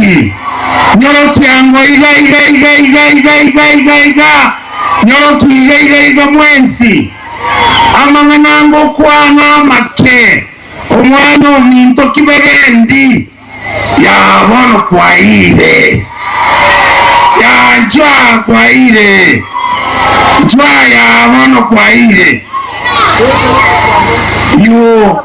Matiang'i. Nyorokiango iga iga iga iga iga iga iga iga nyoroki iga iga iga mwensi amang'ana ngokwana amake omwana ominto kibegendi ya bono kwaire ya njwa kwaire njwa ya bono kwaire. You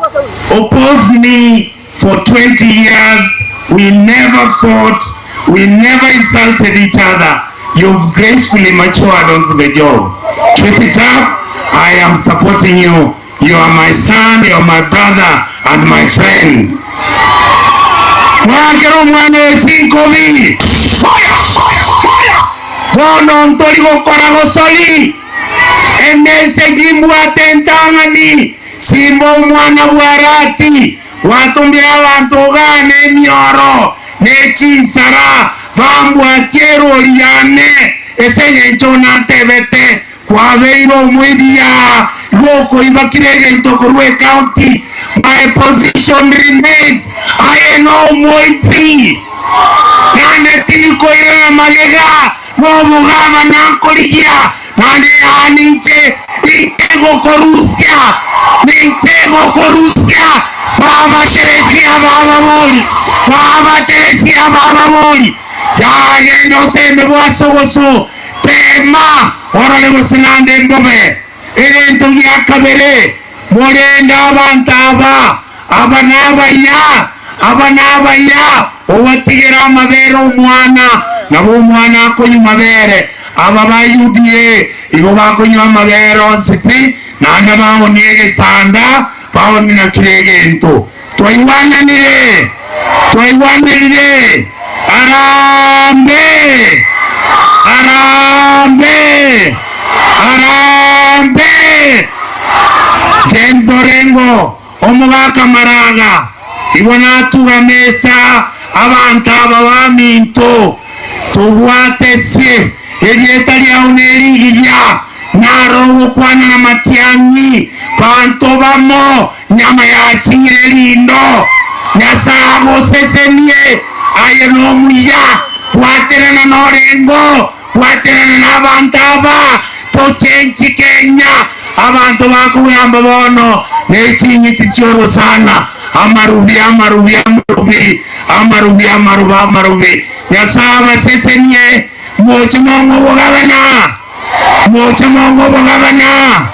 opposed me for 20 years. We never fought. We never insulted each other. You've gracefully matured onto the job. Keep it up. I am supporting you. You are my son, you are my brother, and my friend. Mwakera omwana oyo chinkobi bono ntori gokora gosori emessage mbwate entang'ani simba omwana bwarati gwatumbira abantu ogana emioro nechinsara bambwatie erori yane ase eng'encho natebete kwabeire omweria gokoibakire egento korwa ecounty. My position remains. I am no moipi nane tinikoirana magega nobogaba nankorigia nane yani inche inche gokorusia ninche gokorusia baba Teresia baba bori baba Teresia baba bori jagenda oteme bwasogoso tema orore gosinande mbobe egento gia kabere murenda abantu aba aba n'abaya aba n'abaya obatigera amabere omwana nabo omwana akonywa mabere aba ba UDA ibo bakonywa amabere onsi pi naende baonie egesanda baonie na kire egento twaigwananire twaigwananire arambe arambe arambe. James Orengo omogaka maraga igo natuga mesa abantu aba baminto tobwatesie erieta riao nerigigia naro gokwana na Matiang'i banto bamo nyama yachire rindo Nyasaye agosesenie aye nomuya bwaterana na Orengo bwaterana na abantu aba tochenchi Kenya abantu bakugamba bono neching'iti chiorosana amarubi amarubi amarubi amarubi amarubi amarubi. Nyasaye abasesenie moche mongo bogabana moche mongo bogabana.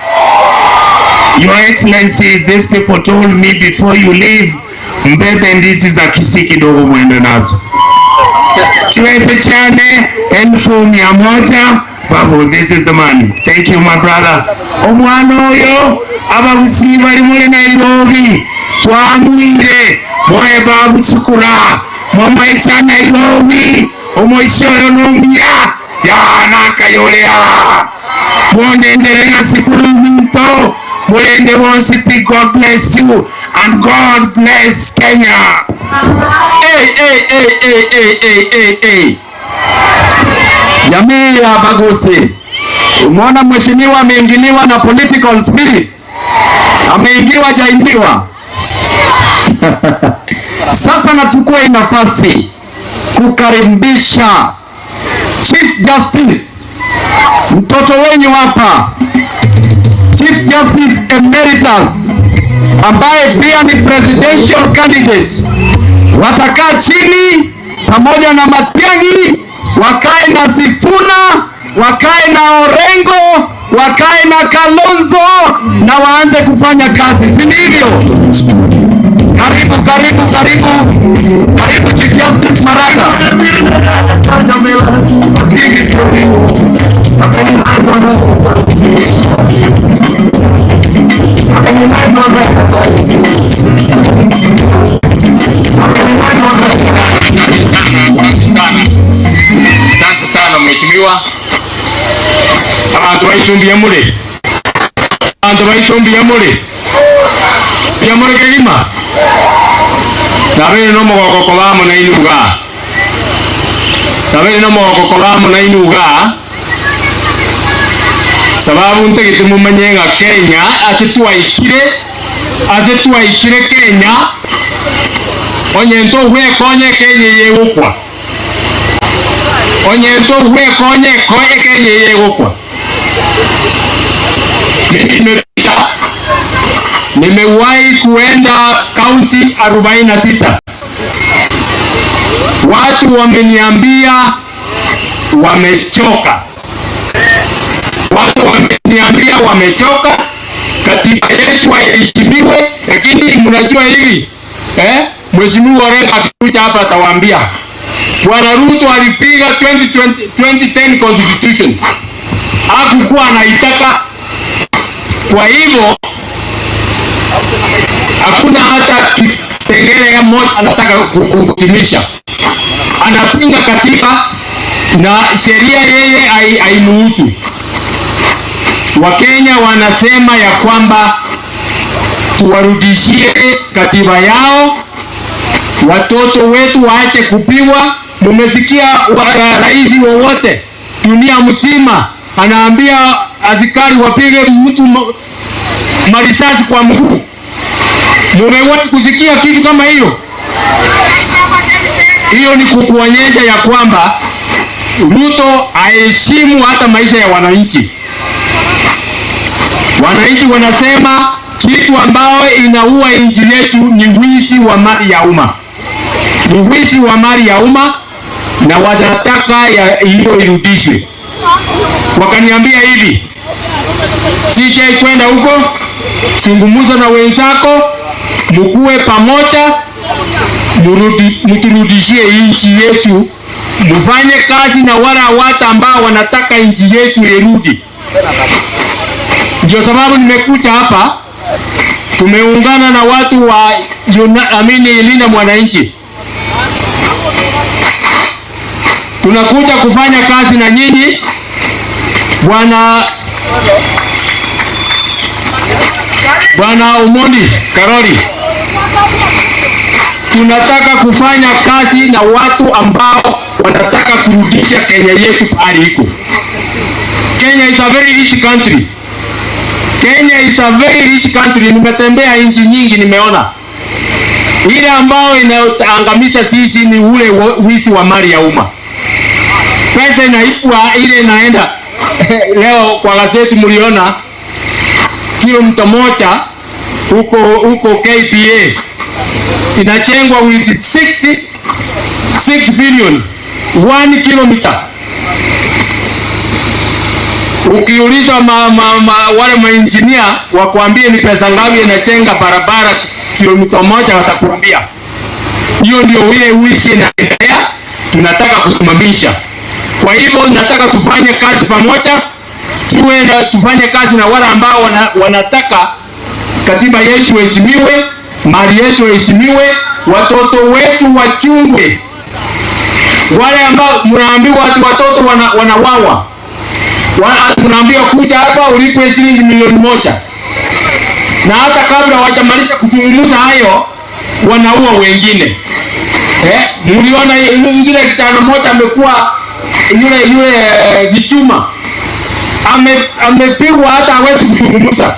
Your Excellencies, these people told me before you leave, mbebe ndizi za Kisii kidogo mwende nazo. Chiweze chane 100,000. Babu, this is the money. Thank you, my brother. Omwana oyo abagusi bari muri Nairobi twamwire moe babu chikura momaicha Nairobi omoisho oyo nomuya yanakayorea mwonendere na sikuru minto mulende bonsi pi. God bless you and God bless Kenya. Hey, hey, hey, hey, hey, hey, hey, hey. Jamii ya Bagusi, umeona mheshimiwa ameingiliwa na political spirits. Ameingiwa jaingiwa. Sasa nachukua hii nafasi kukaribisha Chief Justice, mtoto wenyu hapa, Chief Justice Emeritus, ambaye pia ni presidential candidate. Watakaa chini pamoja na Matiang'i, wakae na Sifuna, wakae na Orengo, wakae na Kalonzo na waanze kufanya kazi, si ndivyo? Karibu, karibu, karibu, karibu Chief Justice Maraga. Asante sana mheshimiwa. Abantu baitumbie mure. Abantu baitumbie mure. Bia mure kegima. Nabere no mogoko bamo na inuga. Nabere no mogoko bamo na inuga. Sababu ntegete mumanye nga Kenya ase twaikire Kenya onye nto hwe konye Kenya yegukwa. Onye to gwe konye ko ekenye yegokwa. Nimepita, nimewahi kuenda kaunti 46. Watu wameniambia wamechoka. Watu wameniambia wamechoka, katiba yetu haiheshimiwe. Lakini mnajua hivi, Mheshimiwa Orengo akikuja hapa atawaambia Bwana Ruto alipiga 2020, 2010 constitution, hakukuwa anaitaka. Kwa hivyo hakuna hata kipengele moja anataka kutimisha. Anapinga katiba na sheria, yeye haimuhusu. Wakenya wanasema ya kwamba tuwarudishie katiba yao, watoto wetu waache kupigwa. Mumesikia rais wowote dunia mzima anaambia askari wapige mtu marisasi kwa mguu? Mumewahi kusikia kitu kama hiyo? Hiyo ni kukuonyesha ya kwamba Ruto aheshimu hata maisha ya wananchi. Wananchi wanasema kitu ambao inaua nchi yetu ni wizi wa mali ya umma, ni wizi wa mali ya umma, na wanataka ya hiyo irudishwe. Wakaniambia hivi, CJ, kwenda huko, zungumza na wenzako, mkuwe pamoja, mturudishie nchi yetu, mfanye kazi na wala watu ambao wanataka nchi yetu irudi. Ndio sababu nimekuja hapa, tumeungana na watu wa Amini Linda Mwananchi, tunakuja kufanya kazi na nyinyi. Bwana Omondi Karori, tunataka kufanya kazi na watu ambao wanataka kurudisha Kenya yetu pahali iko. Kenya is a very rich country. Kenya is a very rich country. Nimetembea nchi nyingi, nimeona ile ambao inaangamiza sisi ni ule wizi wa mali ya umma. Pesa inaibwa, ile inaenda. Leo kwa gazeti mliona kilomita moja huko KPA inajengwa with 6 billion 1 kilometer. Ukiuliza wale maengineer wakuambie ni pesa ngapi inajenga barabara kilomita moja, watakuambia hiyo ndio ile wizi inaendelea, tunataka kusimamisha. Kwa hivyo nataka tufanye kazi pamoja, tuwe na, tufanye kazi na wale ambao wanataka katiba yetu iheshimiwe, mali yetu iheshimiwe, watoto wetu wachungwe. Wale ambao mnaambiwa ati watoto wanawawa, mnaambiwa kuja hapa ulipwe shilingi 1 milioni, na hata kabla hawajamaliza kuzungumza hayo wanaua wengine. Mliona yule kijana mmoja amekuwa yule Vichuma amepigwa hata hawezi kuzungumza.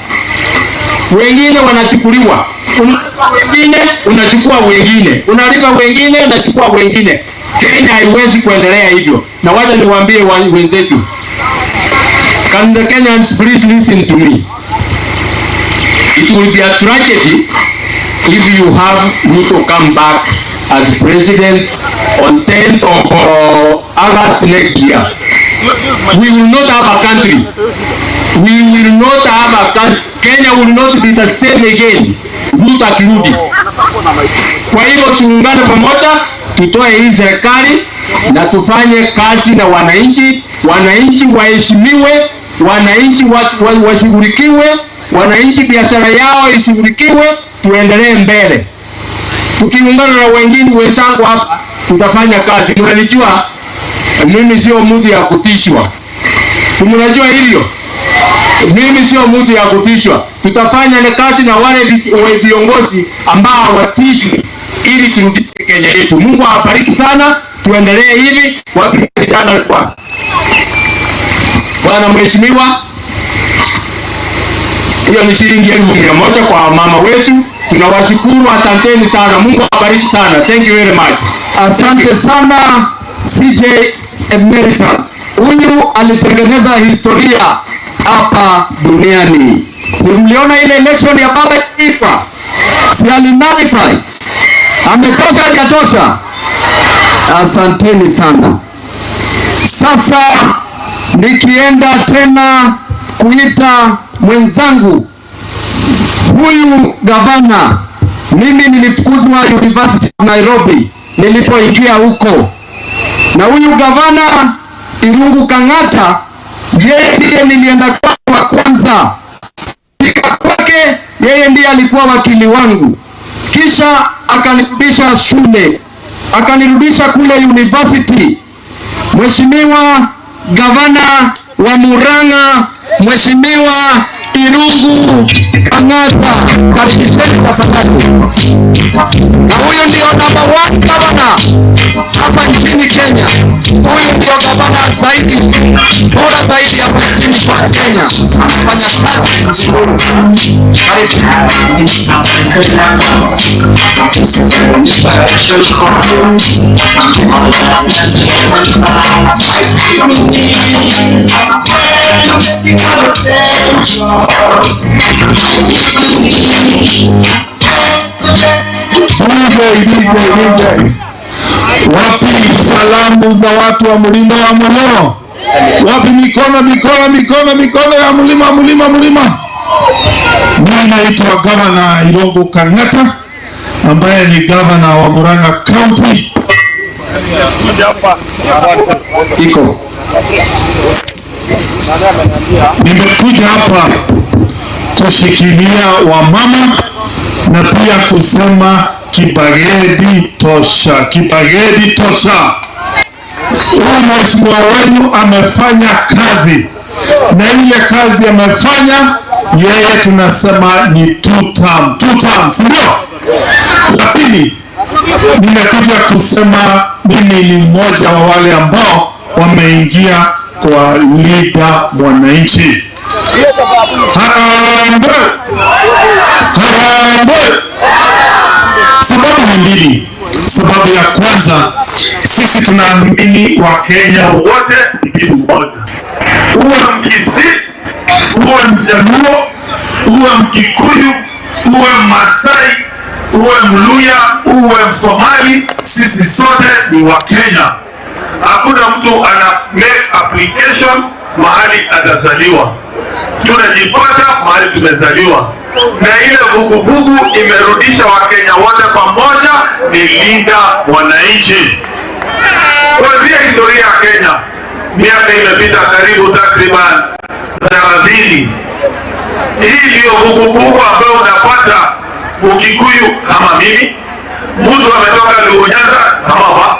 Wengine wanachukuliwa, unalipa wengine, unachukua wengine, unalipa wengine, unachukua wengine. Kenya haiwezi kuendelea hivyo. Na wacha niwaambie wenzetu, can the Kenyans please listen to me? It will be a tragedy if you have Ruto come back as president on 10th of August next year. We will not have a country. We will not have a country. Kenya will not be the same again. Ruto akirudi. Kwa hivyo tuungane pamoja, tutoe hii serikali na tufanye kazi na wananchi, wananchi waheshimiwe, wananchi washughulikiwe, wananchi biashara yao ishughulikiwe, tuendelee mbele. Tukiungana na wengine wenzangu hapa, tutafanya kazi. Mnanijua mimi sio mtu ya kutishwa, mnajua hivyo. Mimi sio mtu ya kutishwa. Tutafanya na kazi na wale viongozi ambao hawatishwi ili turudishe Kenya yetu. Mungu awabariki sana, tuendelee hivi. Wapi vijana kwa Bwana Mheshimiwa, hiyo ni shilingi 100,000 kwa mama wetu. Tunawashukuru, asanteni sana. Mungu awabariki sana. Thank you very much. Asante sana CJ. Emeritus. Huyu alitengeneza historia hapa duniani. Si mliona ile election ya baba taifa? Si alinullify? Ametosha hajatosha? Asanteni sana. Sasa nikienda tena kuita mwenzangu huyu gavana, mimi nilifukuzwa University of Nairobi nilipoingia huko, na huyu gavana Irungu Kang'ata, yeye ndiye nilienda kwa kwanza fika kwake, yeye ndiye alikuwa wakili wangu, kisha akanirudisha shule, akanirudisha kule university. Mheshimiwa gavana wa Murang'a, Mheshimiwa Irungu Kang'ata, karibisheni tafadhali. Na huyu ndio number one gavana hapa nchini Kenya. Huyu ndio gavana zaidi bora zaidi hapa nchini kwa Kenya, anafanya kazi nzuri sana. Karibu. DJ, DJ, DJ. Wapi salamu za watu wa mlima wa Muloo? Wapi mikono, mikono, mikono, mikono ya mlima, mlima, mlima? Mimi naitwa Gavana Irungu Kang'ata ambaye ni gavana wa Murang'a County. Iko Nimekuja hapa kushikilia wamama na pia kusema Kibagedi tosha, Kibagedi tosha. Huyu mheshimiwa wenu amefanya kazi, na ile kazi amefanya yeye tunasema ni two term, two term, si ndio? La pili, nimekuja kusema mimi ni mmoja wa wale ambao wameingia kwa Linda Mwananchi. Harambee! Harambee! Sababu ni mbili. Sababu ya kwanza, sisi tunaamini Wakenya wote ni kitu moja. Uwe Mkisii, uwe Mjaluo, uwe Mkikuyu, uwe Masai, uwe Mluya, uwe Msomali, sisi sote ni Wakenya. Hakuna mtu ana make application mahali atazaliwa, tunajipata mahali tumezaliwa, na ile vuguvugu imerudisha Wakenya wote pamoja, ni Linda Mwananchi. Kuanzia historia ya Kenya, miaka imepita karibu takriban 30. Hii ndiyo vuguvugu ambayo unapata Mkikuyu kama mimi, mtu ametoka Luo Nyanza kama wa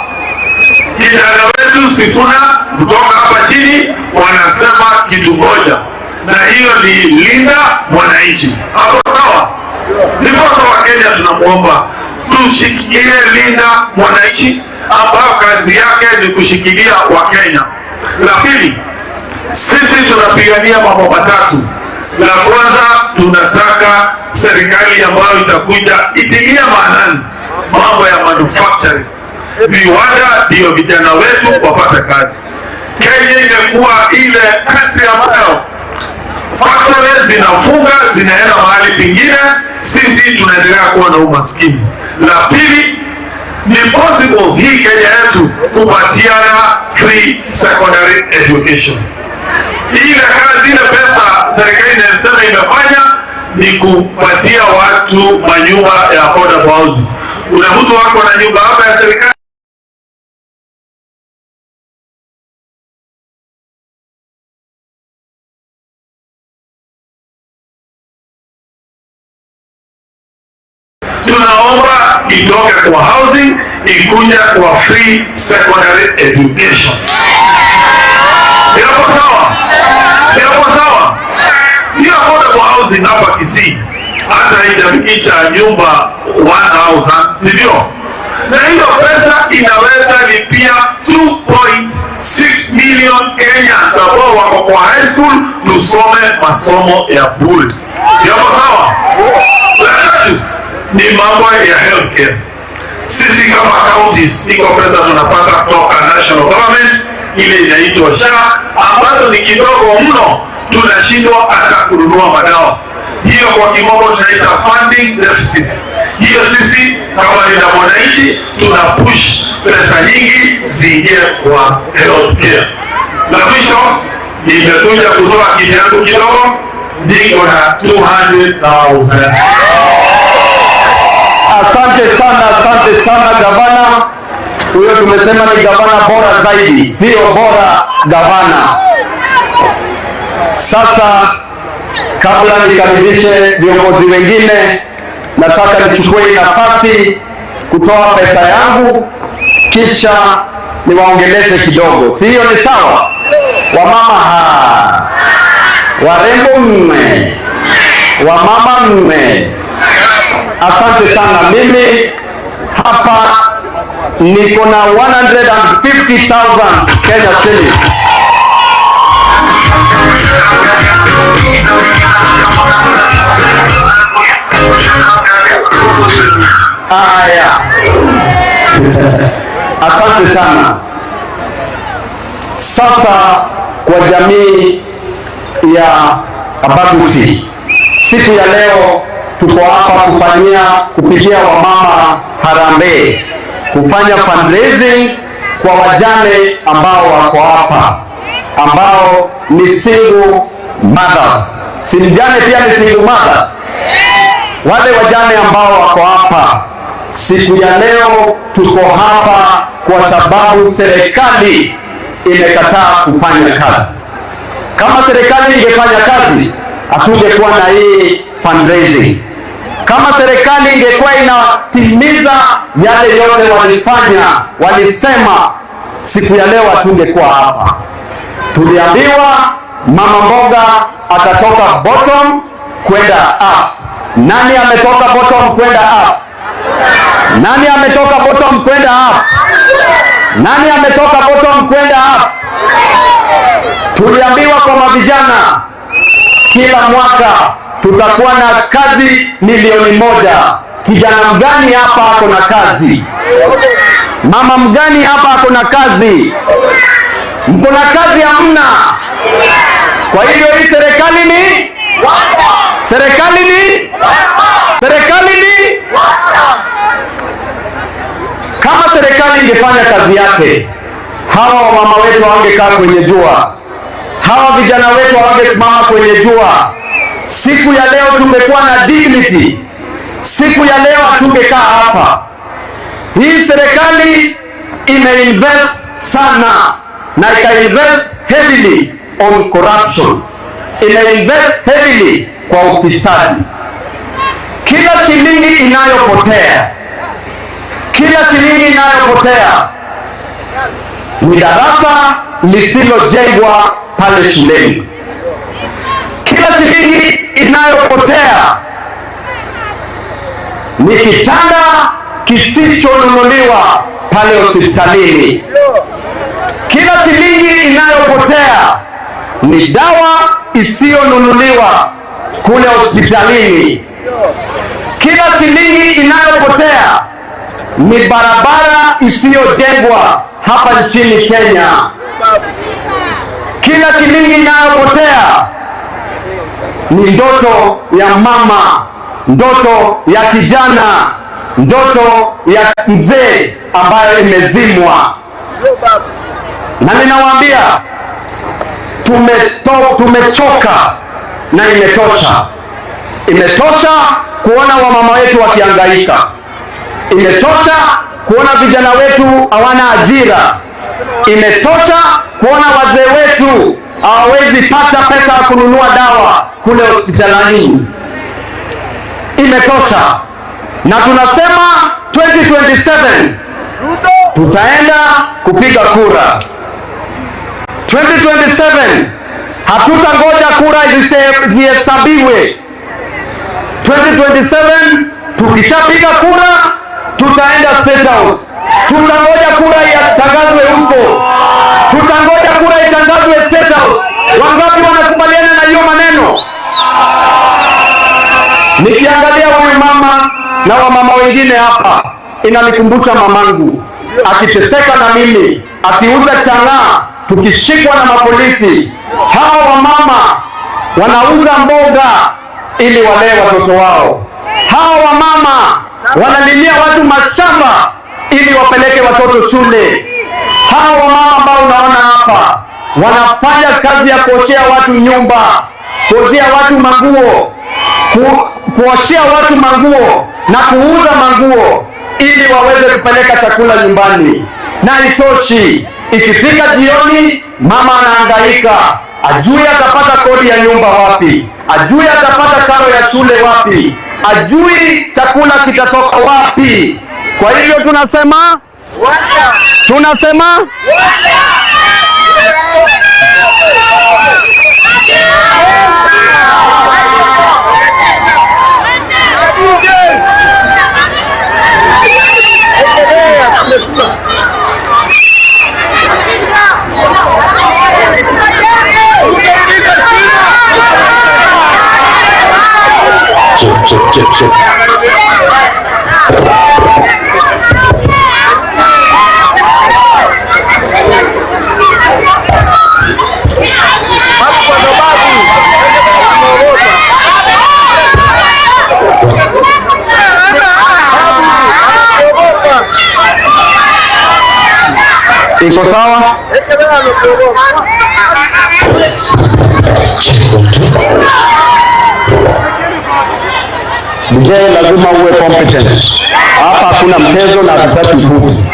kijana wetu Sifuna kutoka hapa chini, wanasema kitu moja, na hiyo ni Linda Mwananchi. Hapo sawa? Ndiposa Wakenya tunamwomba tushikilie Linda Mwananchi ambayo kazi yake ni kushikilia Wakenya. La pili, sisi tunapigania mambo matatu. La kwanza, tunataka serikali ambayo itakuja itilie maanani mambo ya manufacturing, viwanda, ndio vijana wetu wapate kazi. Kenya imekuwa ile country ambayo factories zinafunga zinaenda mahali pengine, sisi tunaendelea kuwa na umaskini. La pili, ni possible hii Kenya yetu kupatiana free secondary education. Ile kazi, ile pesa serikali inasema imefanya ni kupatia watu manyumba ya affordable housing. Una mtu wako na nyumba hapa ya serikali tunaomba itoke kwa housing ikuja kwa free secondary education. Si hapo sawa? Si hapo sawa? Hiyo affordable housing hapa Kisii hata haijafikisha nyumba 1000, si ndio? Na hiyo pesa inaweza lipia 2.6 million Kenyans ambao wako kwa high school tusome masomo ya bure. Si hapo sawa? La tatu ni mambo ya healthcare. Sisi kama counties iko pesa tunapata kutoka national government. ile inaitwa SHA, ambazo ni kidogo mno, tunashindwa hata kununua madawa. Hiyo kwa kimombo tunaita funding deficit. Hiyo sisi kama Linda Mwananchi tuna push pesa nyingi ziingie kwa healthcare. Na mwisho nimekuja kutoa kiti yangu kidogo, niko na 200,000. Asante sana, asante sana gavana. Huyo tumesema ni gavana bora zaidi, sio bora gavana. Sasa kabla nikaribishe viongozi wengine, nataka nichukue nafasi kutoa pesa yangu kisha niwaongeleshe kidogo, si hiyo ni sawa? Wamama ha, warembo mme, wamama mme, asante sana. Mimi hapa niko na 150,000 Kenya shillings. Aya, asante sana. Sasa kwa jamii ya Abagusi, siku ya leo tuko hapa kupigia wamama harambee, kufanya fundraising kwa wajane ambao wako hapa, ambao ni single mothers. Si mjane pia ni single mother? Wale wajane ambao wako hapa siku ya leo, tuko hapa kwa sababu serikali imekataa kufanya kazi. Kama serikali ingefanya kazi, hatungekuwa na hii fundraising. Kama serikali ingekuwa inatimiza yale yote walifanya, walisema, siku ya leo hatungekuwa hapa. Tuliambiwa mama mboga atatoka bottom kwenda up. Nani ametoka bottom kwenda up? Nani ametoka bottom kwenda up? Nani ametoka bottom kwenda up? Tuliambiwa kwa mavijana kila mwaka tutakuwa na kazi 1,000,000. Kijana mgani hapa ako na kazi? Mama mgani hapa ako na kazi? Mko na kazi? Hamna. Kwa hivyo hii serikali ni serikali ni serikali ni kama serikali ingefanya kazi yake, hawa wamama wetu hawangekaa kwenye jua, hawa vijana wetu hawangesimama kwenye jua. Siku ya leo tungekuwa na dignity. Siku ya leo hatungekaa hapa. Hii serikali imeinvest sana na ikainvest heavily on corruption, imeinvest heavily kwa ufisadi. Kila shilingi inayopotea, kila shilingi inayopotea ni darasa lisilojengwa pale shuleni. Kila shilingi inayopotea ni kitanda kisichonunuliwa pale hospitalini. Kila shilingi inayopotea ni dawa isiyonunuliwa kule hospitalini. Kila shilingi inayopotea ni barabara isiyojengwa hapa nchini Kenya. Kila shilingi inayopotea ni ndoto ya mama, ndoto ya kijana, ndoto ya mzee ambayo imezimwa. Na ninawaambia tumechoka na imetosha. Imetosha kuona wamama wetu wakihangaika. Imetosha kuona vijana wetu hawana ajira. Imetosha kuona wazee wetu hawawezi pata pesa ya kununua dawa kule hospitalini. Imetosha. Na tunasema 2027 tutaenda kupiga kura. 2027 hatutangoja kura zihesabiwe. 2027 tukishapiga kura tutaenda State House. Tutangoja kura itangazwe huko. Tutangoja kura itangazwe State House. Wangapi wanakubaliana na hiyo maneno? Nikiangalia huyu mama na wamama wengine hapa, inanikumbusha mamangu akiteseka na mimi, akiuza chang'aa tukishikwa na mapolisi. Hawa wamama wanauza mboga ili walee watoto wao. Hawa wamama wanalilia watu mashamba ili wapeleke watoto shule. Hawa wamama ambao unaona hapa wanafanya kazi ya kuoshea watu nyumba, kuozea watu manguo, kuoshea watu manguo na kuuza manguo ili waweze kupeleka chakula nyumbani. Na itoshi, ikifika jioni mama anahangaika, ajui atapata kodi ya nyumba wapi, ajui atapata karo ya shule wapi, ajui chakula kitatoka wapi. Kwa hivyo tunasema Check, check, check. Iko sawa? DJ lazima uwe competent. Hapa hakuna mchezo na hatutaki upuzi.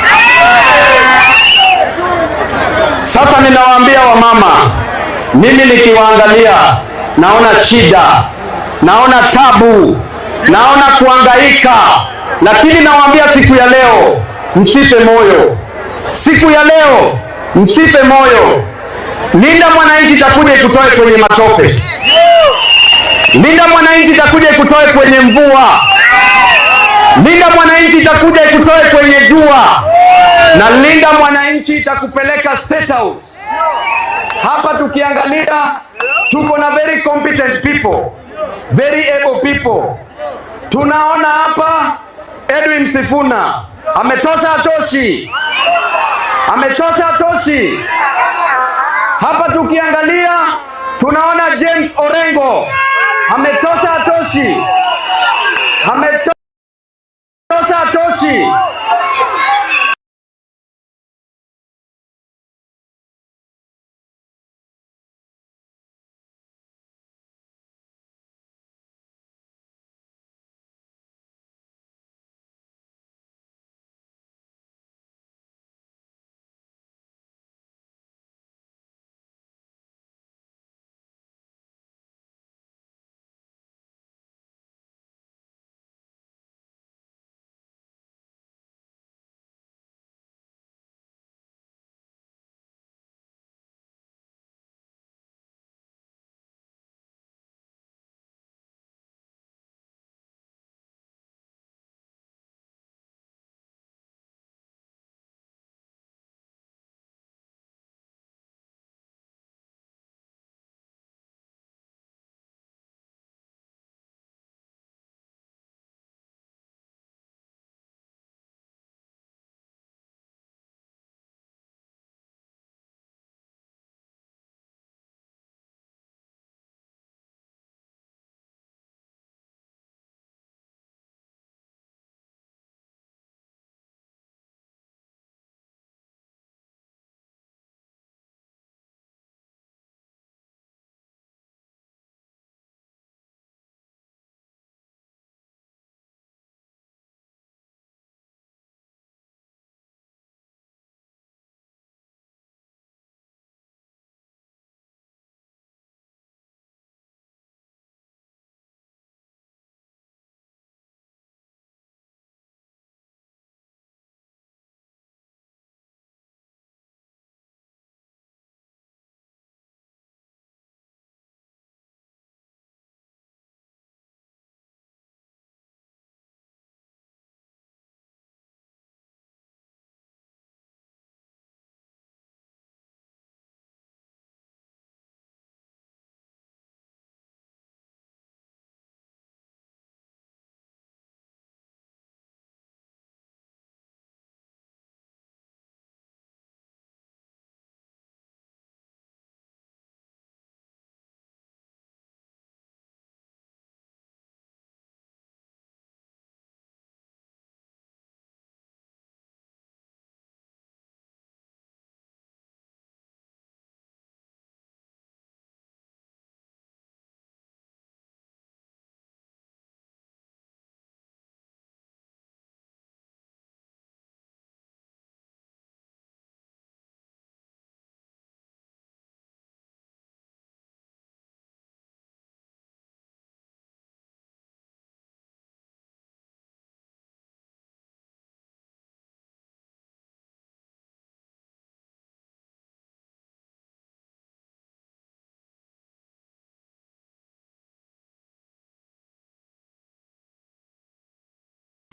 Sasa ninawaambia wamama, mimi nikiwaangalia naona shida, naona tabu, naona kuhangaika, lakini nawaambia siku ya leo msife moyo. Siku ya leo msife moyo. Linda Mwananchi itakuja ikutoe kwenye matope. Linda Mwananchi itakuja ikutoe kwenye mvua. Linda Mwananchi itakuja ikutoe kwenye jua. Na Linda Mwananchi itakupeleka State House. Hapa tukiangalia tuko na very competent people, very able people. Tunaona hapa Edwin Sifuna ametosha, atoshi? Ametosha, atoshi? Hapa tukiangalia tunaona James Orengo ametosha, atoshi? Ametosha, atoshi?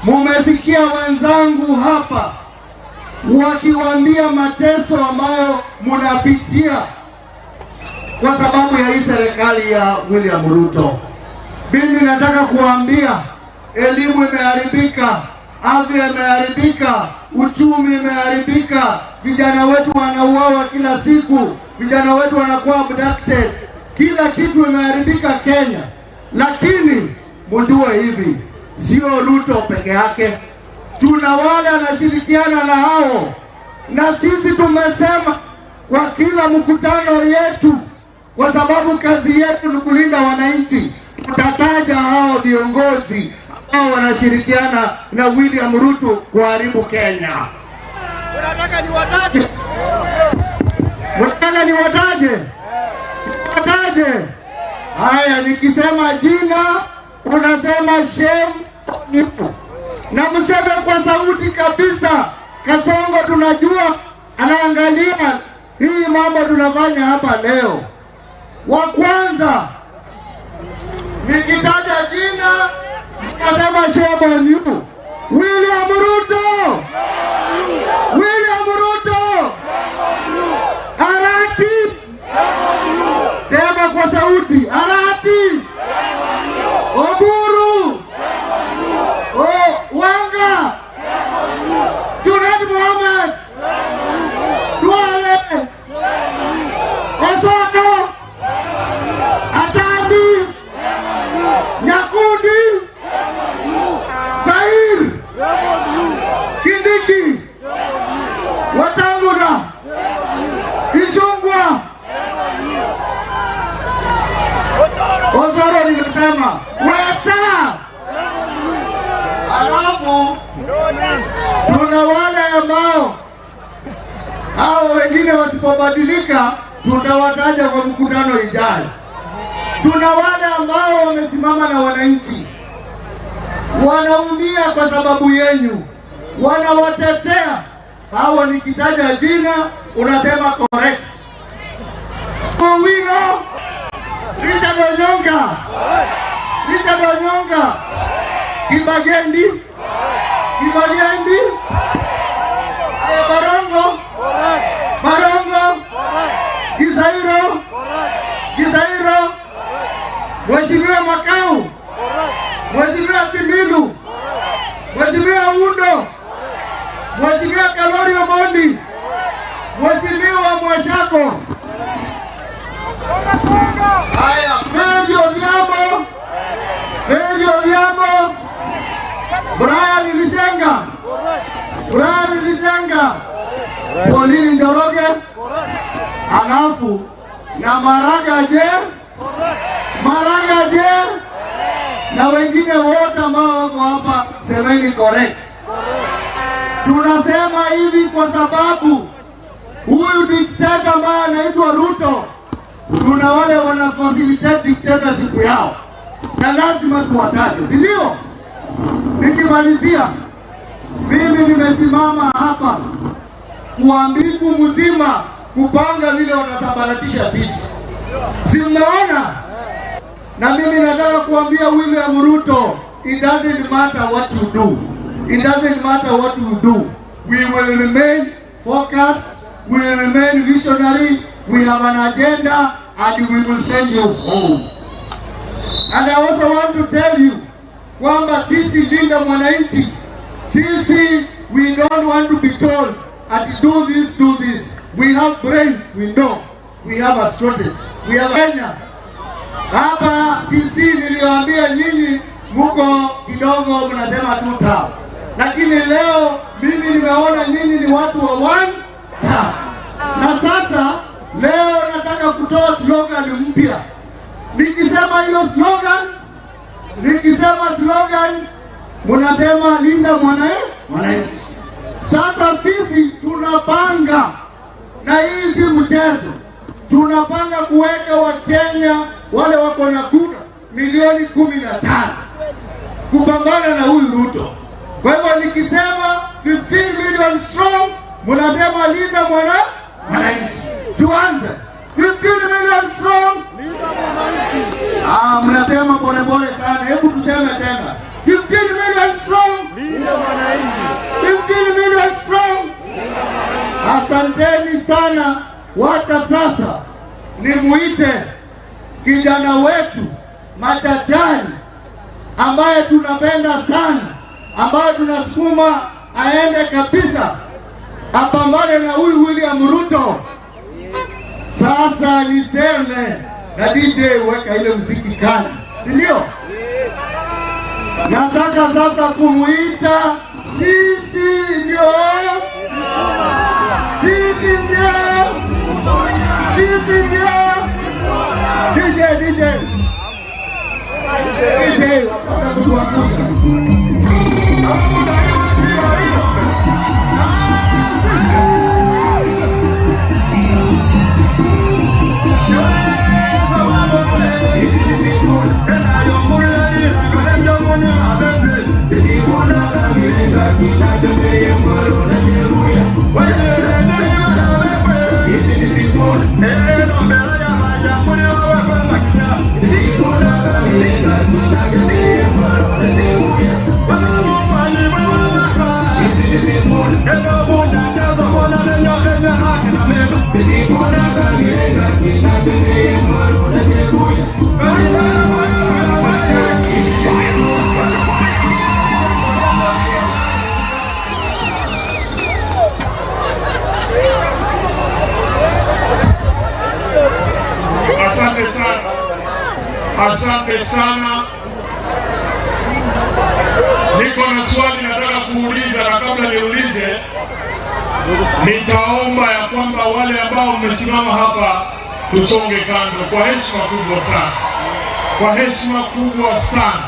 Mumesikia wenzangu hapa wakiwaambia mateso ambayo munapitia kwa sababu ya hii serikali ya William Ruto. Mimi nataka kuambia elimu imeharibika, afya imeharibika, uchumi imeharibika, vijana wetu wanauawa kila siku, vijana wetu wanakuwa abducted, kila kitu imeharibika Kenya. Lakini mjue hivi, sio Ruto peke yake, tuna wale anashirikiana na hao, na sisi tumesema kwa kila mkutano yetu, kwa sababu kazi yetu ni kulinda wananchi, tutataja hao viongozi ambao wanashirikiana na William Ruto kuharibu Kenya. Unataka niwataje? Unataka niwataje? Niwataje? Haya, nikisema jina unasema shame on you, na mseme kwa sauti kabisa. Kasongo tunajua anaangalia hii mambo tunafanya hapa leo. Wa kwanza nikitaja jina nasema shame on you, William Ruto, William Ruto, Arati, sema kwa sauti, Arati, Oburu, Wanga, Junet Mohamed, Duale, Osoko, Atandi, Nyakundi, Zair, Kindiki, Wetangula, Ichung'wah, Osoro nimesema, Weta. Alafu tuna wale ambao hao wengine wasipobadilika tutawataja kwa mkutano ijayo. Tuna wale ambao wamesimama na wananchi, wanaumia kwa sababu yenyu, wanawatetea. Hao nikitaja jina unasema correct. Owino, Richard Onyonka, Richard Onyonka, Kibagendi, Kibagendi, Barongo, Barongo, Gisairo, Gisairo, Mheshimiwa Makau, Mheshimiwa Kimilu, Mheshimiwa Undo, Mheshimiwa Kalori Omondi, Mheshimiwa Mwashako. Haya, Mary Odhiambo, Mary Odhiambo, Brian Lishenga, Brian Lishenga, Pauline Njoroge, alafu na Maraga je, Maraga je, na wengine wote ambao wako hapa, semeni correct. Tunasema hivi kwa sababu huyu dikteta ambaye anaitwa Ruto, tuna wale wana facilitate dictatorship yao, na lazima tuwataje, si ndio? Nikimalizia, mimi nimesimama hapa kuambiku mzima kupanga vile wanasambaratisha sisi, si mnaona? Na mimi nataka kuambia William Ruto, it doesn't matter what you do, it doesn't matter what you do, we will remain focused, we will remain visionary, we have an agenda and we will send you home. And I also want to tell you kwamba sisi Linda Mwananchi, sisi we don't want to be told and do this, do this. We have brains, we know. We have a strategy. We have Kenya. Hapa Kisii niliwaambia nyinyi muko kidogo mnasema two term. Lakini leo mimi nimeona nyinyi ni watu wa one term. Na sasa leo nataka kutoa slogan mpya. Nikisema hiyo slogan, nikisema slogan munasema linda mwananchi. Sasa sisi tunapanga, na hii si mchezo, tunapanga kuweka Wakenya wale wako na kura milioni 15 kupambana na huyu Ruto. Kwa hivyo nikisema 15 million strong, munasema linda mwananchi. Tuanze 15 million strong. Ah, mnasema polepole sana. Hebu tuseme tena 15 million strong. 15 million strong. Asanteni sana. Wacha sasa nimuite kijana wetu machachari ambaye tunapenda sana, ambaye tunasukuma aende kabisa, apambane na huyu William Ruto. Sasa niseme na DJ, weka ile mziki kali, si ndio? Nataka sasa kumuita, sisi ndio, sisi ndio, sisi ndio. DJ, DJ, DJ, wataka kutuakuza. Asante sana, asante sana. Niko na swali nataka kuuliza, na kabla niulize, nitaomba ya kwamba wale ambao mmesimama hapa tusonge kando kwa heshima kubwa sana, kwa heshima kubwa sana.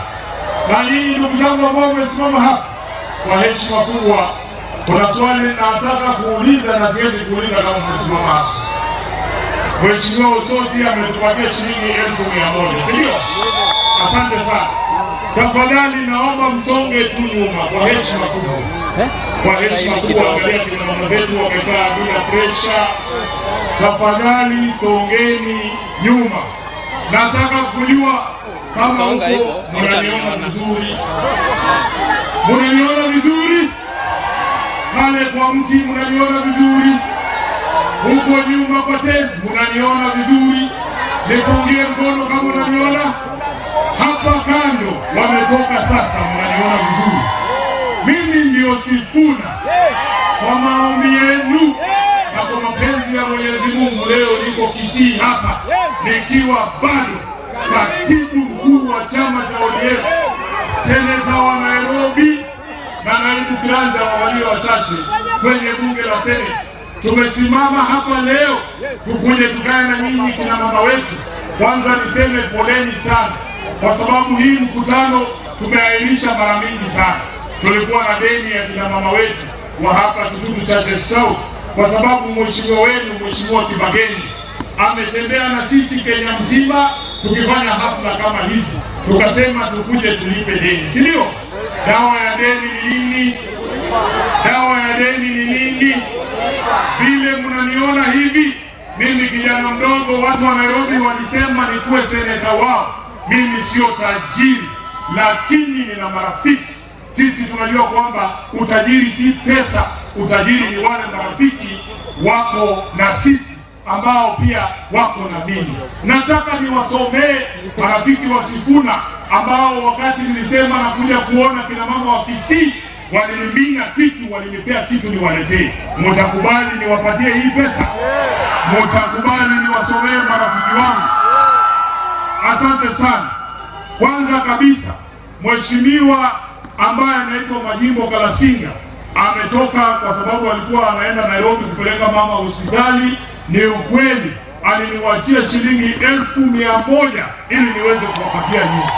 Na nyinyi ndugu zangu ambao mmesimama hapa, kwa heshima kubwa, kuna swali nataka kuuliza na siwezi kuuliza kama mmesimama hapa. Mheshimiwa Osoti ametupatia shilingi 100,000, si ndio? Asante sana. Tafadhali naomba msonge tu nyuma kwa heshima kubwa. Kwa heshima kubwa, angalia kina mama zetu wamekaa bila pressure. Tafadhali songeni nyuma. Nataka kujua kama huko mnaniona vizuri. Mnaniona vizuri? Pale kwa mti mnaniona vizuri? Huko nyuma kwa tent mnaniona vizuri? Nipungie mkono kama unaniona. Hapa kando wametoka sasa, mnaniona vizuri. Mimi ndio Sifuna. Kwa maombi yenu na kwa mapenzi ya Mwenyezi Mungu, leo niko Kisii hapa nikiwa bado katibu mkuu wa chama cha ODM, seneta wa Nairobi na naibu kiranja wa walio wachache kwenye bunge la Senate. Tumesimama hapa leo tukuje tukae na nyinyi kina mama wetu. Kwanza niseme poleni sana, kwa sababu hii mkutano tumeahirisha mara mingi sana. Tulikuwa na deni ya kina mama wetu wa hapa Kitutu Chache South, kwa sababu mheshimiwa wenu, Mheshimiwa Kibageni, ametembea na sisi Kenya mzima tukifanya hafla kama hizi, tukasema tukuje tulipe deni, si ndio? Dawa ya deni ni nini? Dawa ya deni ni nini? Vile mnaniona hivi, mimi kijana mdogo, watu wa Nairobi walisema nikuwe seneta wao. Mimi sio tajiri, lakini nina marafiki. Sisi tunajua kwamba utajiri si pesa, utajiri ni wale marafiki wako na sisi ambao pia wako na mimi. Nataka niwasomee marafiki wa Sifuna ambao wakati nilisema nakuja kuona kina mama wa Kisii walinimina kitu, walinipea kitu niwaletee. Mtakubali niwapatie hii pesa? Mtakubali niwasomee marafiki wangu? Asante sana. Kwanza kabisa, mheshimiwa ambaye anaitwa Majimbo Kalasinga ametoka kwa sababu alikuwa anaenda Nairobi kupeleka mama hospitali. Ni ukweli aliniwachia shilingi 1,100 ili niweze kuwapatia nyinyi.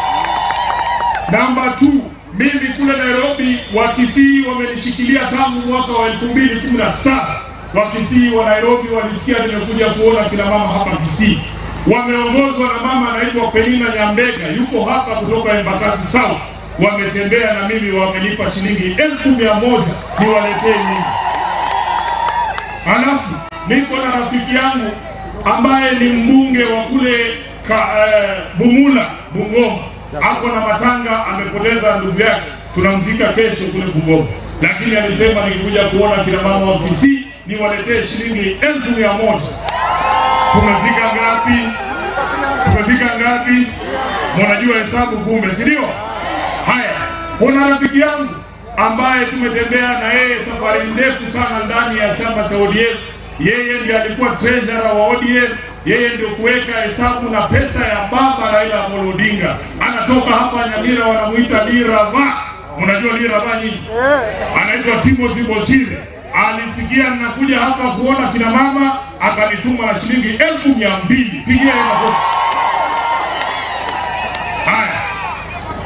Namba 2, mimi kule Nairobi Wakisii wamenishikilia tangu mwaka wa 2017. Wakisii wa Nairobi walisikia nimekuja kuona kina mama hapa Kisii. Wameongozwa na mama anaitwa Penina Nyambega, yuko hapa kutoka Embakasi South. Wametembea na mimi, wamenipa shilingi 1,100 niwaletee nyinyi. Halafu niko na rafiki yangu ambaye ni mbunge wa kule Bumula, Bungoma. Ako na matanga, amepoteza ndugu yake. Tunamzika kesho kule Bungoma, lakini alisema nikikuja kuona kina mama wa Kisii niwaletee shilingi 100,000. Tumefika ngapi? Tumefika ngapi? Mnajua hesabu kumbe, si ndio? Haya, kuna rafiki yangu ambaye tumetembea na yeye safari ndefu sana ndani ya chama cha ODM. Yeye ndiye alikuwa treasurer wa ODM, yeye ndio kuweka hesabu na pesa ya baba Raila Amolo Odinga. Anatoka hapa Nyamira, wanamuita Lirava. Mnajua Lirava nyinyi? Anaitwa Timothy Bosire. Alisikia ninakuja hapa kuona kina mama, akanituma na shilingi 200,000. Pigia yeye makofi. Haya,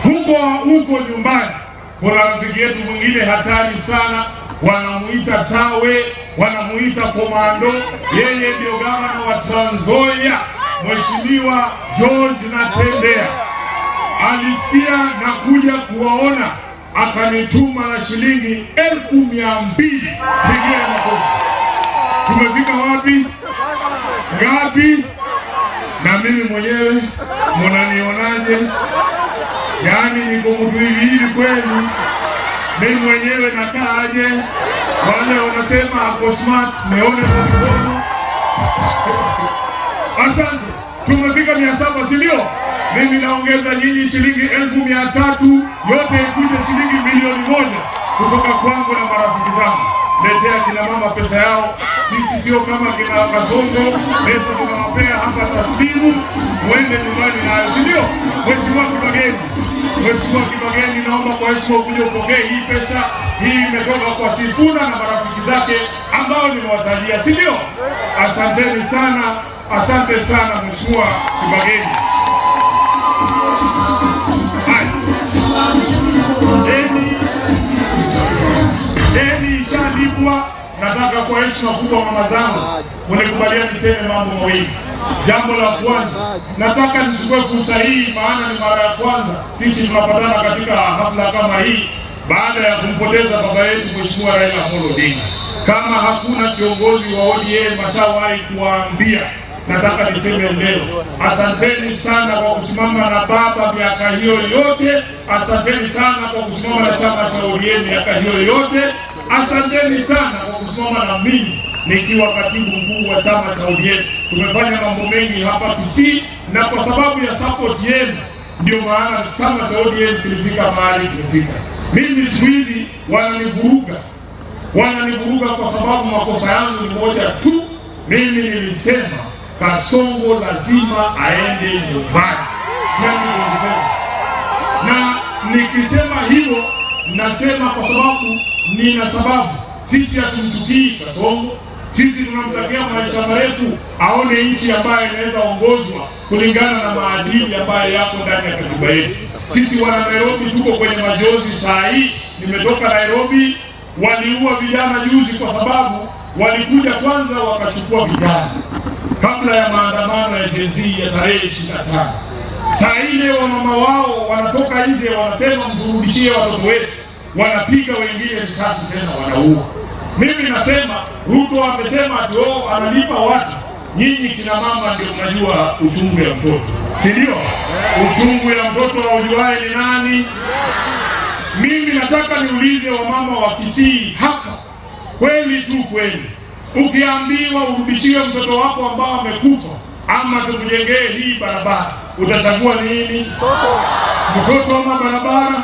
huko huko nyumbani kuna rafiki yetu mwingine hatari sana, wanamuita Tawe, wanamuita Komando. Yeye ndio gavana wa Trans Nzoia, Mheshimiwa George Natembea. Alisikia na kuja kuwaona, akanituma na shilingi 200,000. Pigia makofi. Tumefika wapi? Ngapi? Na mimi mwenyewe mnanionaje? Yaani niko mtu hivi hivi kweli? Mimi mwenyewe nakaaje? Wale wanasema ako smart, nione kwa mkono. Asante. Tumefika 700, si ndio? Mimi naongeza nyinyi shilingi 300,000, yote ikuje shilingi 1,000,000 kutoka kwangu na marafiki zangu. Letea kina mama pesa yao. Sisi sio kama kina Kasongo, pesa tunawapea hapa taslimu, muende nyumbani nayo, si ndio? Mheshimiwa Kibageni, Mheshimiwa Kibageni, naomba kwa heshima ukuje upokee hii pesa. Hii imetoka kwa Sifuna na marafiki zake ambao nimewatajia, si ndio? Asanteni sana, asante sana Mheshimiwa Kibageni. Haya. Deni ishalipwa. Nataka kwa heshima kubwa mama zangu mnikubalia niseme mambo mawili. Jambo la kwanza, nataka nichukue fursa hii, maana ni mara ya kwanza sisi tunapatana katika hafla kama hii baada ya kumpoteza baba yetu Mheshimiwa Raila Amolo Odinga. Kama hakuna kiongozi wa ODM ashawahi kuwaambia, nataka niseme leo, asanteni sana kwa kusimama na baba miaka hiyo yote. Asanteni sana kwa kusimama na chama cha ODM miaka hiyo yote. Asanteni sana kwa kusimama na mimi nikiwa katibu mkuu wa chama cha ODM. Tumefanya mambo mengi hapa Kisii, na kwa sababu ya support yenu ndio maana chama cha ODM kilifika mahali kilifika. Mimi siku hizi wananivuruga kwa sababu makosa yangu ni moja tu. Mimi nilisema Kasongo lazima aende nyumbani. Na nikisema hivyo nasema kwa sababu nina sababu. Sisi hatumchukii Kasongo, sisi tunamtakia maisha marefu, aone nchi ambayo inaweza ongozwa kulingana na maadili ambayo yako ndani ya katiba yetu. Sisi wana Nairobi tuko kwenye majozi saa hii. Nimetoka Nairobi, waliua vijana juzi kwa sababu walikuja kwanza wakachukua vijana kabla ya maandamano ya Gen Z ya tarehe 25. Saa ile wamama wao wanatoka nje wanasema mturudishie watoto wetu, wanapiga wengine risasi tena wanaua. Mimi nasema Ruto amesema ati analipa watu. Nyinyi kina mama ndio mnajua uchungu ya mtoto, si ndio? Uchungu ya mtoto haujuae ni nani? Mimi nataka niulize wamama wa Kisii hapa, kweli tu kweli, ukiambiwa urudishie mtoto wako ambao amekufa ama tukujengee hii barabara, utachagua nini? Mtoto ama barabara?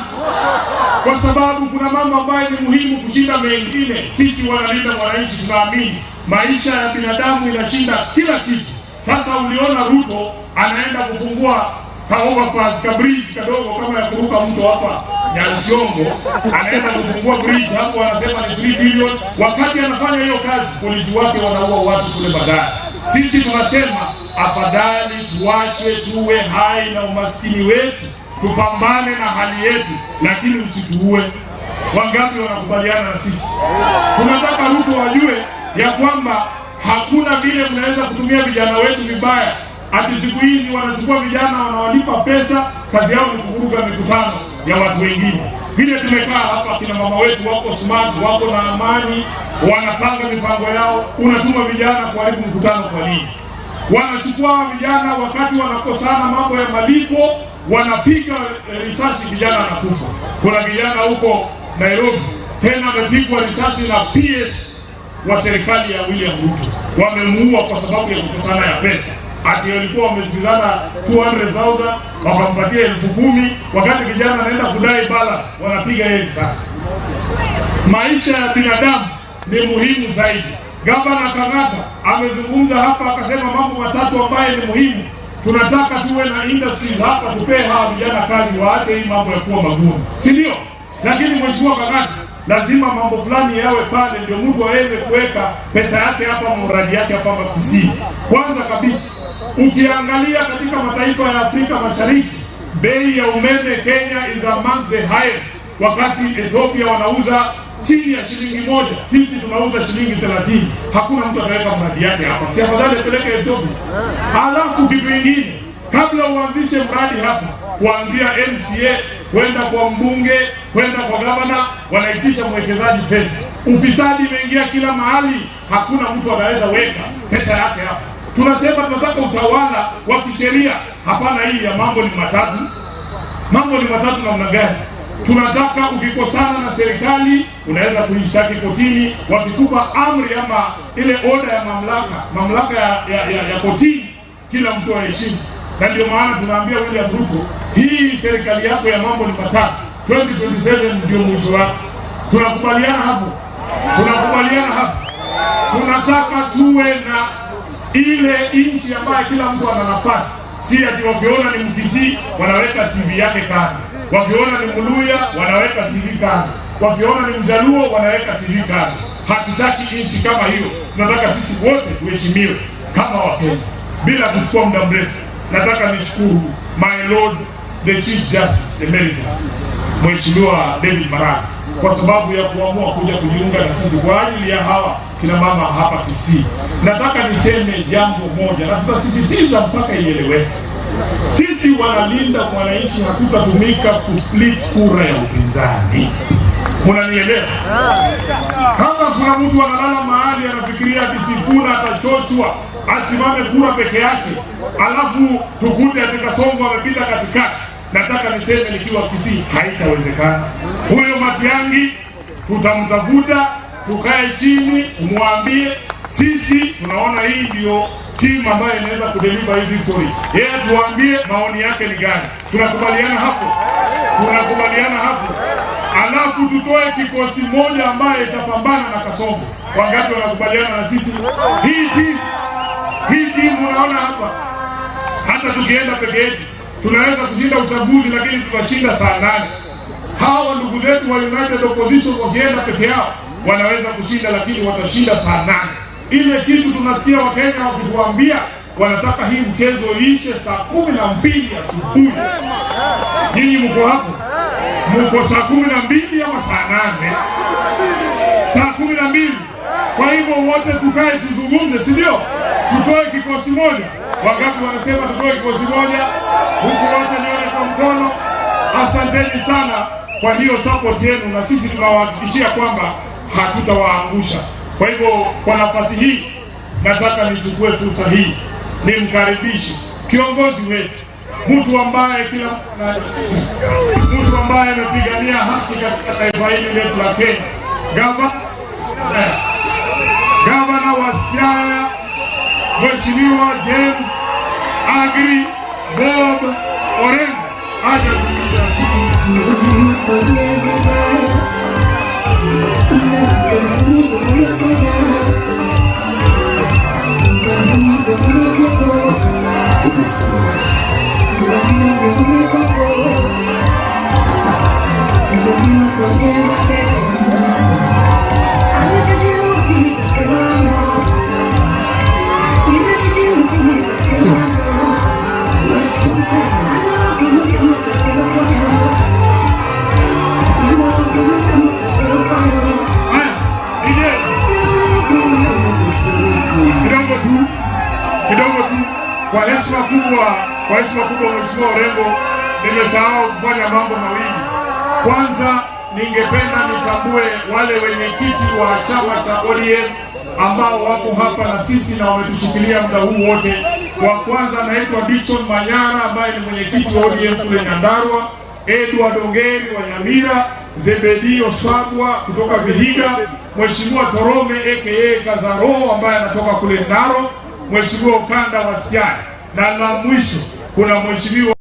Kwa sababu kuna mambo ambayo ni muhimu kushinda mengine. Sisi wanalinda wananchi tunaamini maisha ya binadamu inashinda kila kitu. Sasa uliona Ruto anaenda kufungua ka overpass, ka bridge kadogo kama ya kuruka mto hapa Nyansiongo, anaenda kufungua bridge hapo, anasema ni 3 billion. Wakati anafanya hiyo kazi, polisi wake wanaua watu kule Bandari. Sisi tunasema afadhali tuache tuwe hai na umaskini wetu, tupambane na hali yetu, lakini usituue. Wangapi wanakubaliana na sisi? Tunataka Ruto wajue ya kwamba hakuna vile mnaweza kutumia vijana wetu vibaya. Ati siku hizi wanachukua vijana wanawalipa pesa, kazi yao ni kuvuruga mikutano ya watu wengine. Vile tumekaa hapa, kina mama wetu wako smart, wako na amani, wanapanga mipango yao. Unatuma vijana kuharibu mkutano kwa nini? Wanachukua vijana wakati wanakosana mambo ya malipo, wanapiga risasi, vijana wanakufa. Kuna kijana huko Nairobi tena amepigwa risasi na PS wa serikali ya William Ruto, wamemuua kwa sababu ya kukosana ya pesa. Ati walikuwa wamesikizana 200,000 wakampatia 10,000, wakati kijana anaenda kudai balance wanapiga yeye risasi. Maisha ya binadamu ni muhimu zaidi. Gavana Kang'ata amezungumza hapa akasema mambo matatu ambayo ni muhimu. Tunataka tuwe na industries hapa, tupee hawa vijana kazi, waache hii mambo ya kuwa magumu, si ndio? Lakini Mheshimiwa Kang'ata, lazima mambo fulani yawe pale ndio mtu aweze kuweka pesa yake hapa, mradi yake hapa Kisii. Kwanza kabisa, ukiangalia katika mataifa ya Afrika Mashariki, bei ya umeme Kenya is among the highest, wakati Ethiopia wanauza chini ya shilingi 1, sisi tunauza shilingi 30. Hakuna mtu ataweka mradi yake hapa, si afadhali apeleke Ethiopia? Halafu kitu kingine, kabla uanzishe mradi hapa, kuanzia MCA kwenda kwa mbunge kwenda kwa gavana, wanaitisha mwekezaji pesa. Ufisadi imeingia kila mahali, hakuna mtu anaweza weka pesa yake hapa. Tunasema tunataka utawala wa kisheria. Hapana, hii ya mambo ni matatu. Mambo ni matatu namna gani? Tunataka ukikosana na serikali unaweza kuishtaki kotini, wakikupa amri ama ile oda ya mamlaka ya kotini, kila mtu aheshimu. Na ndio maana tunaambia William Ruto, hii serikali yako ya mambo ni matatu, 2027 ndio mwisho wake. Tunakubaliana hapo? Tunakubaliana hapo? Tunataka tuwe na ile nchi ambayo kila mtu ana nafasi, si ati wakiona ni Mkisii wanaweka CV yake kando, wakiona ni Mluya wanaweka CV kando, wakiona ni Mjaluo wanaweka CV kando. Hatutaki nchi kama hiyo. Tunataka sisi wote tuheshimiwe kama Wakenya. Bila kuchukua muda mrefu, nataka nishukuru my lord the Chief Justice Emeritus Mheshimiwa David Maraga kwa sababu ya kuamua kuja kujiunga na sisi kwa ajili ya hawa kina mama hapa Kisii. Nataka niseme jambo moja na tutasisitiza mpaka ieleweke. Sisi wanalinda mwananchi hatutatumika kusplit kura ya upinzani. Unanielewa? Kama kuna mtu analala mahali anafikiria akisifuna atachochwa asimame kura peke yake, alafu tukute ati Kasongo amepita katikati, nataka niseme nikiwa Kisii, haitawezekana. Huyo Matiang'i tutamtafuta, tukae chini tumwambie sisi tunaona hii ndio timu ambayo inaweza kudeliver hii victory. Yeye tuambie maoni yake ni gani. Tunakubaliana hapo? Tunakubaliana hapo? Alafu tutoe kikosi moja ambaye itapambana na Kasongo. Wangapi wanakubaliana na sisi? Hii timu unaona hapa, hata tukienda peke yetu tunaweza kushinda uchaguzi, lakini tutashinda saa 8. Hawa ndugu zetu wa United Opposition wakienda peke yao wanaweza kushinda, lakini watashinda saa 8. Ile kitu tunasikia Wakenya wakituambia wanataka hii mchezo iishe saa 12 asubuhi. Nyinyi mko hapo? Mko saa 12 ama saa 8? Saa 12. Kwa hivyo wote tukae tuzungumze, si ndio? Tutoe kikosi moja. Wangapi wanasema tutoe kikosi moja? Huku wote nione kwa mkono. Asanteni sana kwa hiyo support yenu, na sisi tunawahakikishia kwamba hatutawaangusha. Kwa hivyo kwa nafasi hii nataka nichukue fursa hii nimkaribishe kiongozi wetu, mtu ambaye kila mtu ambaye amepigania haki katika taifa hili letu la Kenya, Gavana wa Siaya Mheshimiwa James Agri Bob Orengo aje kuzungumza na sisi. Kidogo tu, kwa heshima kubwa Mheshimiwa Orengo, nimesahau kufanya mambo mawili. Kwanza, ningependa nitambue wale wenyekiti wa chama cha ODM ambao wako hapa na sisi na wametushikilia muda huu wote. Wa kwanza anaitwa Dickson Manyara ambaye ni mwenyekiti wa ODM kule Nyandarua. Edward Ongeri wa Nyamira, Zebedio Swagwa kutoka Vihiga, Mheshimiwa Torome aka Kazaro ambaye anatoka kule Ndaro, Mheshimiwa Okanda wa Siaya, na la mwisho kuna Mheshimiwa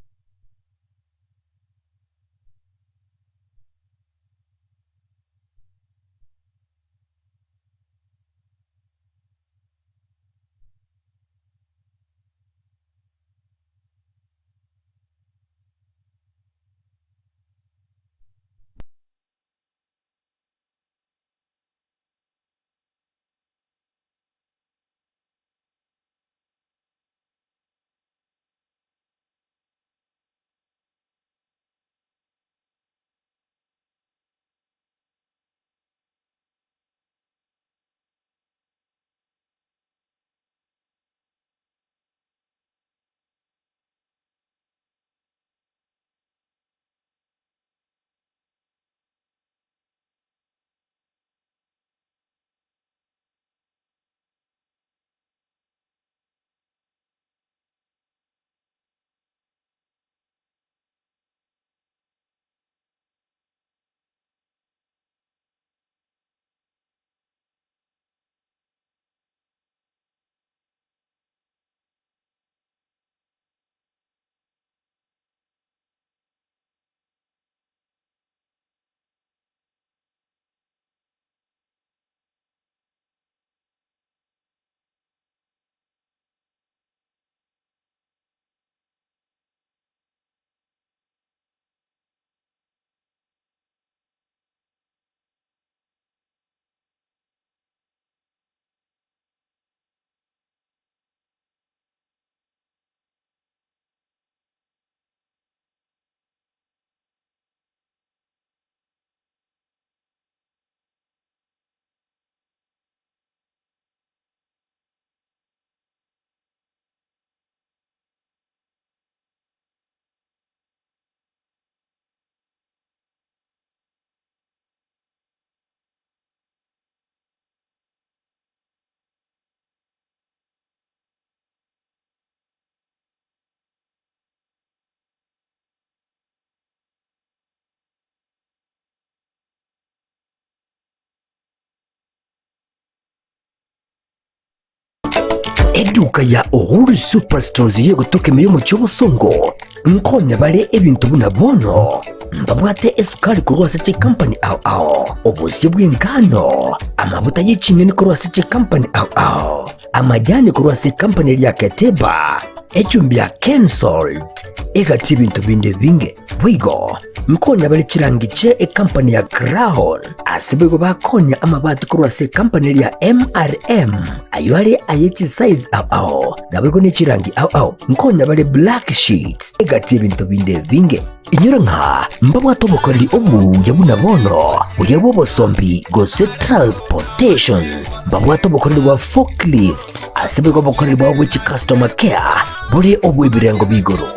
Eduka ya Uhuru Superstores yegotoka emirimu cy'obusongo nkonya bale ebintu buna bono mbabwate esukari kurwasa che company ao ao obusi bw'engano amabuta y'ekinyoni kurwasa che company ao ao amajani kurwasa company lya Keteba echumbi ya Kensalt egati ebintu binde binge bwigo mkonya bale chirangi che e company ya Crown asibego bakonya amabati kurwasa company ya MRM ayo ayechi size ao ao nabego ne chirangi ao ao mkonya bale black sheets egati ebintu binde binge inyura nka mbabwato bukoreri obu yabuna bono buyabo bosombi gose transportation mbabwato bukoreri bwa forklift asibego bukoreri bwa which customer care buri obwebirengo bigoro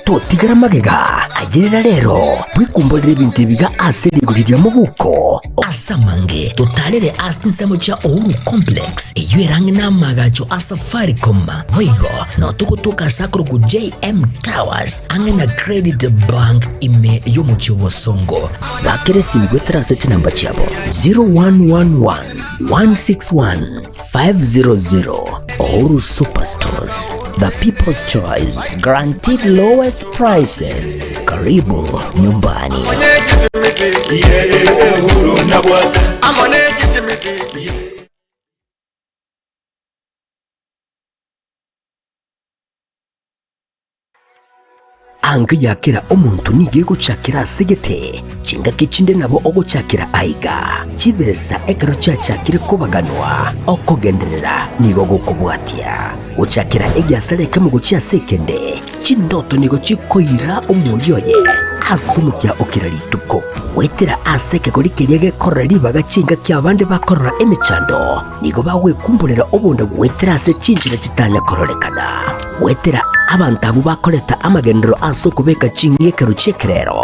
totigara magega agirira rero bwikumbolera ebintu ebiga ase rigori mubuko asamange totalere asinsemo cha Uhuru Complex eyo erangi n'amagacho a Safaricom boigo notukutuka sakuru ku JM Towers ange na Credit Bank ime yomuchi wosongo bakeresi migweterase chinamba chabo 0111 161 500. Uhuru Superstores, the people's choice, guaranteed lowest prices. Karibu nyumbani. Ange yakira omuntu nige guchakira segete chinga kichinde nabo oguchakira aiga chibesa ekero chachakire kubaganwa okogenderera nigo gukubwatia guchakira egiasareke mu guchia sekende chindoto nigo chikoira omulyoye asumukia okira rituko wetera aseke kori gekorora ribaga chinga kyabande bakorora emichando nigo bagwekumburira obunda gwetera ase chinjira chitanya kororekana wetera Abanto abwo bakoreta amagenderero ase okobeka ching'ekero chi'ekerero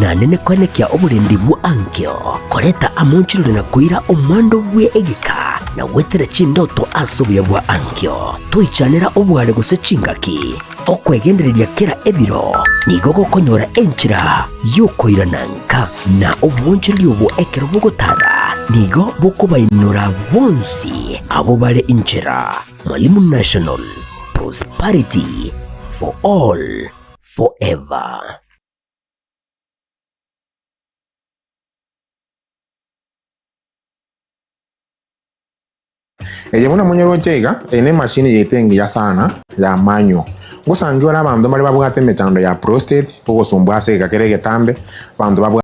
nanene koenekia oborendi bwa ankio koreta amonchirore na koira omwando bwe egeka na gwetera chindoto ase obuya bwa ankio toichanera obware gose chingaki okwegendereria kera ebiro nigo gokonyora enchera yokoirananka na obwonchirori obwo ekero bogotara nigo bokobainora bonsi abo bare inchera. Mwalimu National, prosperity for all forever. Eye buna monyerwa ncheiga ene mashini yetengi sana ya manyo gusangiwa na abanto bari babwate emechando ya prostate ogosumbwa ase egekere egetambe abanto babwate.